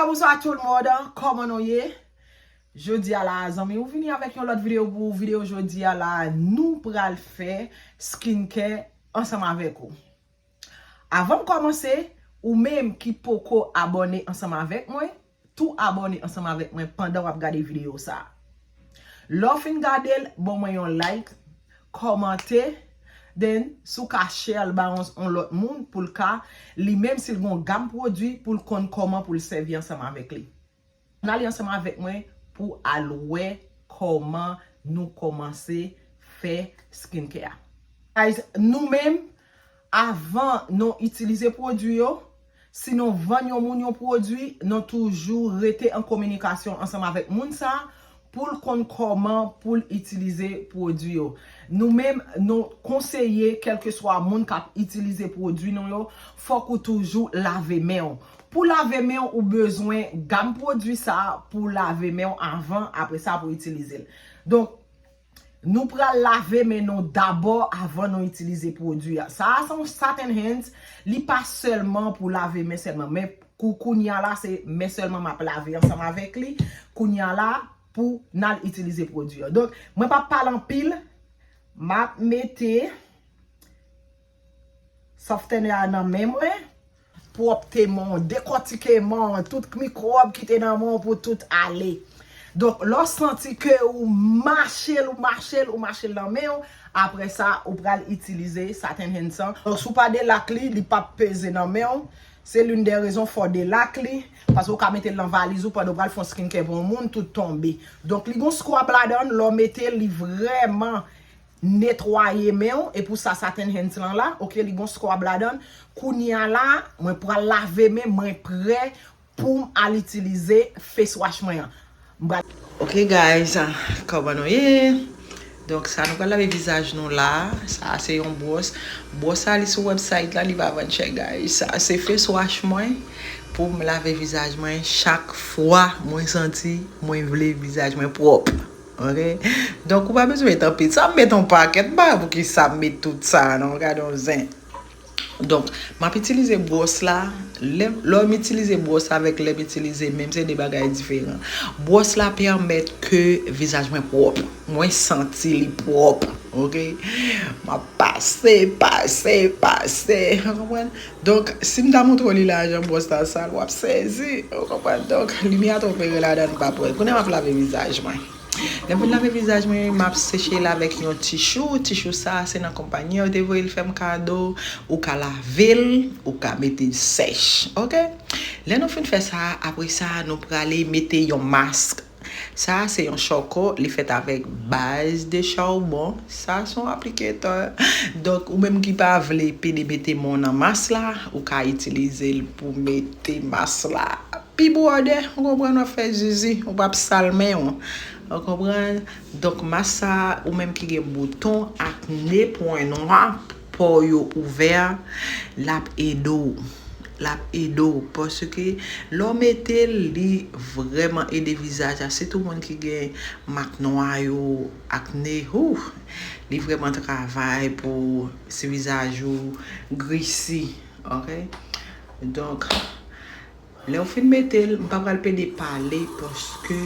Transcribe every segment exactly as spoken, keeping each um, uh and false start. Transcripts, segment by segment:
Bonswa tout moun, kòman nou ye? Jodi a la, zanmi, ou vini avèk yon lòt videyo pou ou. Videyo jodi a la, nou pral fè skincare ansanm avèk ou. Avan m kòmanse, ou menm ki poko abòne ansanm avèk mwen, tou abòne ansanm avèk mwen pandan w ap gade videyo sa a. Lè w fin gade l, ban mwen yon like, kòmante, then si w ka share l ba yon, yon lòt moun pou l ka, li menm si l gen yon gam pwodui, pou l konn kòman pou l sèvi ansanm avèk li. N ale ansanm avèk mwen pou al wè kòman nou kòmanse fè skincare a. Guys, nou menm, avan nou itilize pwodui yo, si nou vann yon moun yon pwodui, nou toujou rete an kominikasyon ansanm avèk moun sa a pou l konn kòman pou l itilize pwodui yo. Nou menm, nou konseye kèlkeswa moun k ap itilize pwodui nou yo, fòk ou toujou lave men w. Pou lave men w, ou bezwen gam pwodui sa a pou lave men w avan, apre sa pou itilize l. Donk, nou pral lave men nou dabò avan nou itilize pwodui a. Sa a se yon satin hands, li pa sèlman pou lave men sèlman, men kou, kounye a la, se men sèlman m ap lave ansanm avèk li. Kounye a la, pou n al itilize pwodui an. Donk, mwen p ap pale anpil, m ap mete softener a nan men mwen, pwòpte men w, dekòtike men w, tout mikwòb ki te nan men w pou tout ale. Donk, lè w santi ke ou mache l, ou mache l, ou mache l nan men w, apre sa, ou pral itilize satin hands lan. Donk, si w pa delak li, li p ap peze nan men w. Se l'une des raisons fò delak li, paske ou ka mete l nan valiz ou pandan ou pral fè yon skincare pou yon moun, tout tonbe. Donk, li gon scrub ladan l, lè w mete l, li vrèman netwaye men w, e pou sa satin hands lan la, oke, li gon scrub ladan l. Kounye a la, mwen pral lave men, mwen prè pou m al itilize face wash mwen an. M pral Ok guys, ah, kòman nou ye? Donk sa nou pral lave vizaj nou la. Sa se yon bwòs. Bwòs sa li sou website la, li pa vann chè guys. Sa se face wash mwen pou m lave vizaj mwen chak fwa mwen santi mwen vle vizaj mwen pwòp. Ok? Donk ou pa bezwen met anpil. Sa m met yon pakèt, m pa wè poukisa m met tout sa non. Gade yon zen. Donk, m ap itilize bwòs la. Lè, lè m itilize bwòs la avèk lè m itilize men m, se de bagay diferan. Bwòs la pèmèt ke vizaj mwen pwòp. Mwen santi li pwòp. Ok? M ap pase, pase, pase. Ou konprann? Donk, si m ta montre w li la jan bwòs la sal, w ap sezi. Ou konprann? Donk, limyè a twò klere ladan, m pa pwè. Kounye a m ap lave vizaj mwen. Lè m fin lave vizaj mwen, m ap seche l avèk yon tichou. Tichou sa a, se nan konpayi an yo te voye l fè m kado. Ou ka lave l, ou ka mete l sèch. Ok? Lè nou fin fè sa, apre sa, nou prale mete yon mask. Sa a, se yon chòkò, li fèt avèk baz de charbon. Sa a, se yon applicator. Donk, ou menm ki pa vle pede mete men w nan mas la, ou ka itilize l pou mete mas la. Pi bwòdè, ou konprann, w ap fè zizi, ou p ap sal men w. Ou konprann? Donk, mas sa, ou menm ki gen bouton, akne, pwen nwa, po yo ouvè, l ap ede w. L ap ede w, paske lè w mete l, li vrèman ede vizaj la. Sitou moun ki gen mak nwa yo, akne, hou, li vrèman travay pou si vizaj ou grisi, ok? Donk, Lè w fin mete l, m pa pral pede pale paske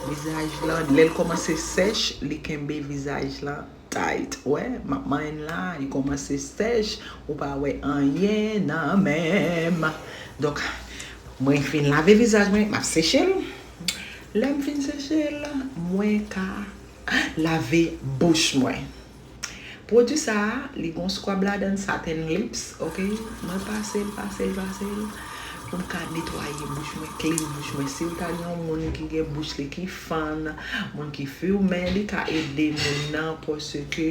vizaj lan, lè l kòmanse sèch, li kenbe vizaj lan tight. Wè, m ap manyen l la, li kòmanse sèch, ou pa wè anyen nan men m. Donk, mwen fin lave vizaj mwen, m ap seche l. Lè m fin seche l, mwen ka lave bouch mwen. Pwodui sa a, li gon scrub ladan, Satin Lips, ok? Mwen pase l, pase l, pase l, pou m ka netwaye bouch mwen, clean bouch mwen. Si w ta gen yon moun ki gen bouch li ki fann, moun ki fimen, li ka ede moun nan, paske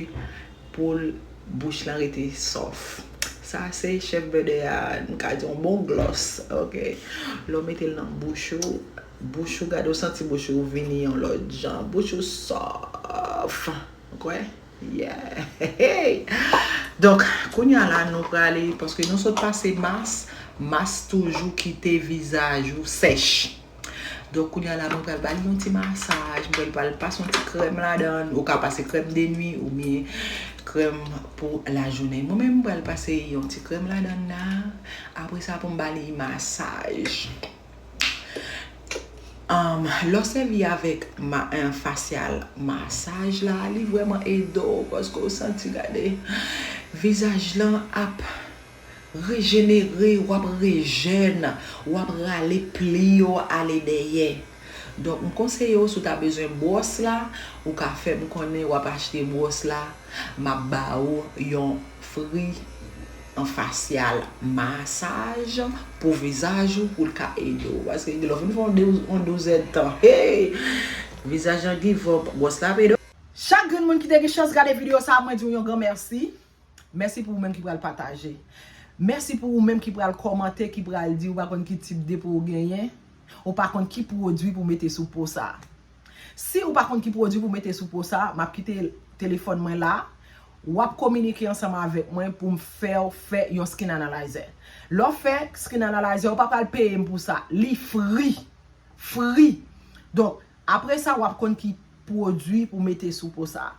pou l, bouch lan rete sòf. Sa se chèf bèdè a, m ka di yon bon gloss, ok? Lè w mete l nan bouch ou, bouch ou, gade w santi bouch ou vini yon lòt jan, bouch ou sòf. Ou kwè? Yeah. Donk, kounye a la, nou prale, paske nou sot pase mas, mas toujou kite vizaj ou sèch. Donk, kounye a la, mwen pral ba li yon ti masaj, mwen pral pase yon ti krèm ladan, ou ka pase krèm de nwi oubyen krèm pou lajounen. Mwen menm, mwen pral pase yon ti krèm ladan la, apre sa, pou m ba li masaj. Um, lè w sèvi avèk ma, eh, facial massage la, li vrèman ede w paske w santi, gade, vizaj lan ap rejenere, w ap rejèn, w ap rale pli yo ale dèyè. Donk, m konseye w, si w ta bezwen bwòs la, ou ka fè m konnen, w ap achte bwòs la, m ap ba ou yon free an facial massage pou vizaj ou, pou l ka ede w. Paske lè w fin fè yon dou-, yon douzèdtan, hey! Vizaj lan give up, bwòs la ap ede w. Chak grenn moun ki te gen chans gade videyo sa, mwen di w yon gran mèsi. Mèsi pou ou menm ki pral pataje. Mèsi pou ou menm ki pral kòmante, ki pral di ou pa konn ki tip de po ou genyen, ou pa konn ki pwodui pou mete sou po sa. Si ou pa konn ki pwodui pou mete sou po sa, m ap kite telefòn mwen la. W ap kominike ansanm avèk mwen pou m fè w fè yon skin analyzer. Lè w fè skin analyzer, ou pa pral peye m pou sa. Li free. Free. Donk, apre sa, w ap konn ki pwodui pou mete sou po sa.